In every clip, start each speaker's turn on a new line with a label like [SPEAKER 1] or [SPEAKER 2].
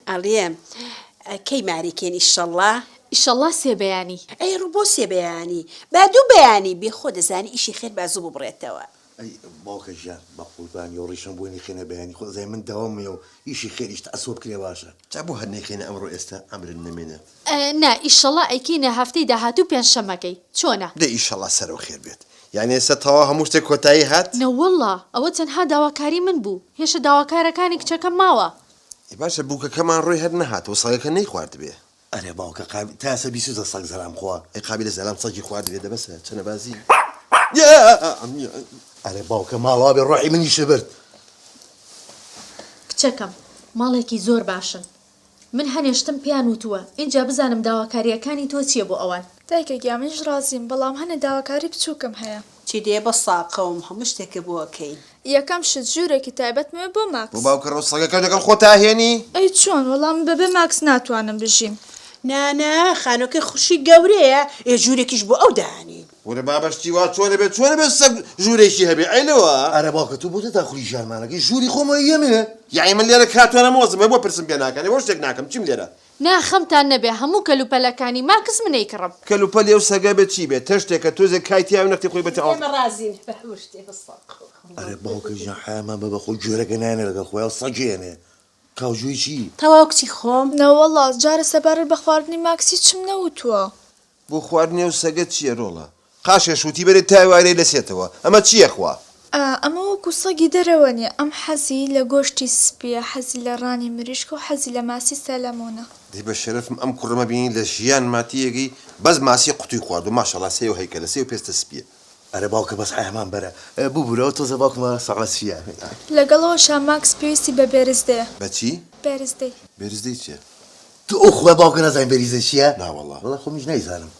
[SPEAKER 1] ئەڵێم کەی ماریکێن ئیشەڵا؟
[SPEAKER 2] ئیشەڵا سێ بەیانی.
[SPEAKER 1] ئەی ڕۆ بۆ سێ بەیانی؟ با دوو بەیانی بێ خۆ دەزانی ئیشی خێر با زوو ببڕێتەوە.
[SPEAKER 3] ئەی باوکە گیان بە قوربانی ئەو ڕیشەم بۆی نەیخەینە بەیانی خۆ ئەزانی من داوام هەیە و ئیشی خێریش تەعسوە بکرێ باشە.
[SPEAKER 4] جا بۆ هەر نەیخەینە ئەمڕۆ ئێستا عەمرت نەمێنێ.
[SPEAKER 2] نا ئیشەڵا ئەیکەینە هەفتەی داهاتوو پێنجشەمەکەی چۆنە؟
[SPEAKER 4] دەی ئیشەڵا سەرەو خێر بێت. یانی ئێستا تەواو هەموو شتێک کۆتایی هات؟
[SPEAKER 2] نەوەڵا ئەوە تەنها داواکاری من بوو هێشە داواکارەکانی کچەکەم ماوە.
[SPEAKER 4] ئێ باشە بووکەکەمان ڕۆی هەر نەهاتەوە سەگەکە نەیخواردبێ.
[SPEAKER 3] ئەرێ باوکە قابیل تا ئێستا بیسوتە سەگ زەلام خوا.
[SPEAKER 4] ئەی قابیلە زەلام سەگی خواردبێ دە بەسە چەنە بازی.
[SPEAKER 3] ئەرێ باوکە ماڵا بێ ڕۆحی منیشت برد.
[SPEAKER 2] کچەکەم ماڵێکی زۆر باشن من هەنێ شتم پێیان وتووە ئینجا بزانم داواکارییەکانی تۆ چییە بۆ ئەوان.
[SPEAKER 5] دایکە گیان منیش ڕازیم بەڵام هەنێ داواکاری بچووکم هەیە.
[SPEAKER 1] چی دێ بە ساقەوم هەموو شتێکت بۆ ئەکەین.
[SPEAKER 5] یەکەم شت ژوورێکی تایبەتمەوێ بۆ ماکس.
[SPEAKER 4] بۆ باوکە ڕۆ سەگەکەش لەگەڵ خۆتا ئەهێنی؟
[SPEAKER 5] ئەی چۆن وەڵا من بەبێ ماکس ناتوانم بژیم.
[SPEAKER 1] نا نا خانوەکەی خوشی گەورەیە ئێ ژوورێکیش بۆ ئەو دانێین.
[SPEAKER 4] وەرە بابە شتی وا چۆن ئەبێ چۆن ئەبێ سەگ ژوورێکی هەبێ ئەی لەوە.
[SPEAKER 3] ئەرێ باوکە تۆ بۆ تەتا خوری ژیانمانەکەی ژووری خۆمە یەمێ.
[SPEAKER 4] یەعنی من لێرە کاتوانم وەزم هەیە بۆ پرسم پێ ناکەن ئێ بۆ شتێک ناکەم چیم لێرە.
[SPEAKER 2] نا خەمتان نەبێ هەموو کەلوپەلەکانی ماکس من ئەیکڕم.
[SPEAKER 4] کەلوپەلی ئەو سەگە بێ چی بێ تەشتێکە تۆزێک کای تیایە و نەختی خۆی بە تێ.
[SPEAKER 1] ئێمە ڕازین بە هەموو شتێ بەساقەوە.
[SPEAKER 3] ئەرێ باوکە گیان حەیامان بە بەخۆ گوێرەکە نایەنێ لەگەڵ خۆیا سەگی ئەنێ کاوجوی چی؟
[SPEAKER 1] تەواو کچی خۆم.
[SPEAKER 5] نەوەڵا جارێ سەبارەت بە خواردنی ماکس هیچم نەوتووە.
[SPEAKER 4] بۆ خواردنی ئەو سەگە چیە رۆڵە؟ قاشێ شوتی بەرێ تا ئێوارەی لەسێتەوە ئەمە چیە خوا؟
[SPEAKER 5] ئا ئەمە وەکو سەگی دەرەوە نیە ئەم حەزی لە گۆشتی سپیە حەزی لە ڕانی مریشکە و حەزی لە ماسی سەلەمۆنە.
[SPEAKER 4] دەی بە شەرەفم ئەم کوڕەمە بینی لە ژیانما تێیەگەی بەس ماسی قوتوی خواردوە ماشەڵا سێو هەیکەلە سێو پێستە سپیە.
[SPEAKER 3] ئەرێ باوکە بەس حەیامان بەرە. ببورە ئەوە تۆزێ باوکمە سەعبە سپیە.
[SPEAKER 5] لەگەڵ ئەوەشا ماکس پێویستی بە بێرزدەیە.
[SPEAKER 4] بە چی؟
[SPEAKER 5] بێرزدەی.
[SPEAKER 4] بێرزدەی چیە؟
[SPEAKER 3] تۆ ئەو خوای باوکە نازانی بەریزە چیە؟
[SPEAKER 4] ناوەڵا.
[SPEAKER 3] وەڵا خۆمیش نایزانم.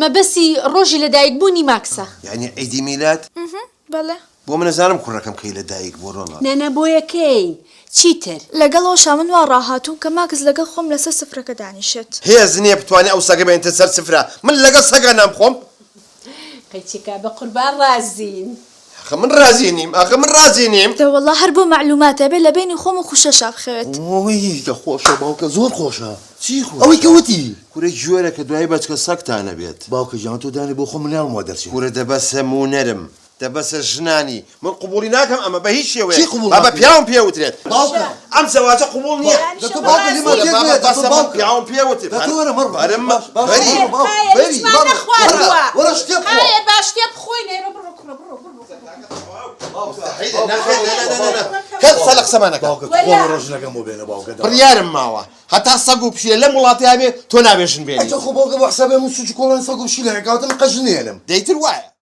[SPEAKER 2] مەبەسی ڕۆژی لەدایک بوونی ماکسە.
[SPEAKER 4] یانی عیدی میلاد؟
[SPEAKER 5] ئهم بەڵێ.
[SPEAKER 4] بۆ من ئەزانم کوڕەکەم کەی لە دایک بووە ڕۆڵە.
[SPEAKER 1] نا نا بۆیە کەین چیتر.
[SPEAKER 5] لەگەڵ ئەوەشا من وا ڕاهاتووم کە ماکس لەگەڵ خۆم لەسەر سفرەکە دانیشێت.
[SPEAKER 4] هێز نیە بتوانێ ئەو سەگە بێنێتە سەر سفرە من لەگەڵ سەگا نان بخۆم.
[SPEAKER 1] قەیچەکە بەقوربان ڕازین.
[SPEAKER 4] ئاخە من ڕازی نیم ئاخە من ڕازی نیم.
[SPEAKER 5] دەوەڵا هەر بۆ مەعلومات ئەبێ لە بەینی خۆم و خوشەشا بخەوێت.
[SPEAKER 3] ئۆی کە خۆشە باوکە زۆر خۆشە.
[SPEAKER 4] چی خۆشە؟
[SPEAKER 3] ئەوەی کە وتی.
[SPEAKER 4] کورە گوێرە کە دوایی بەچکە سەگتا نەبێت.
[SPEAKER 3] باوکە گیان تۆ دانێ بۆ خۆم مناڵم وا دەرچێ.
[SPEAKER 4] کورە دەبەسە مونەرم دەبەسە ژنانی من قبوڵی ناکەم ئەمە بە هیچ شێوەیەک
[SPEAKER 3] چی قبوڵ
[SPEAKER 4] با بە
[SPEAKER 3] ناکەی؟
[SPEAKER 4] پیاوم پێ وترێت
[SPEAKER 3] باوکە.
[SPEAKER 4] ئەم زەواجە قبوڵ نییە.
[SPEAKER 3] دە تۆ باوکە لێمان
[SPEAKER 4] کورە
[SPEAKER 3] تێک
[SPEAKER 4] بابە
[SPEAKER 3] مەیە دە تۆ
[SPEAKER 4] بەسە من
[SPEAKER 3] باوکە.
[SPEAKER 4] پیاوم پێ وترێت
[SPEAKER 3] دە تۆ وەرە مەڕۆ
[SPEAKER 4] بەرم
[SPEAKER 3] باش باش
[SPEAKER 4] بەری
[SPEAKER 3] مەڕۆ باوکە.
[SPEAKER 1] قایە
[SPEAKER 4] بەری
[SPEAKER 1] هیچمان
[SPEAKER 3] مەڕۆ وەرە
[SPEAKER 1] نەخواردووە.
[SPEAKER 3] وەرە شتێ بخۆ.
[SPEAKER 1] قایە با شتێ بخۆین ئەی بڕۆ کوڕە بڕۆ بڕۆ.
[SPEAKER 4] بڕیارم ماوە هەتا سەگ و پشیلە لەم وڵاتەیا بێ تۆ نابێ ژن بێنی.
[SPEAKER 3] ئەی تۆ خۆ باوکە بۆ حسابێ من سوچ کۆڵان سەگ و پشیلە هەیە کەواتە من قەت ژن نەهێنم.
[SPEAKER 4] دەی تر وایە.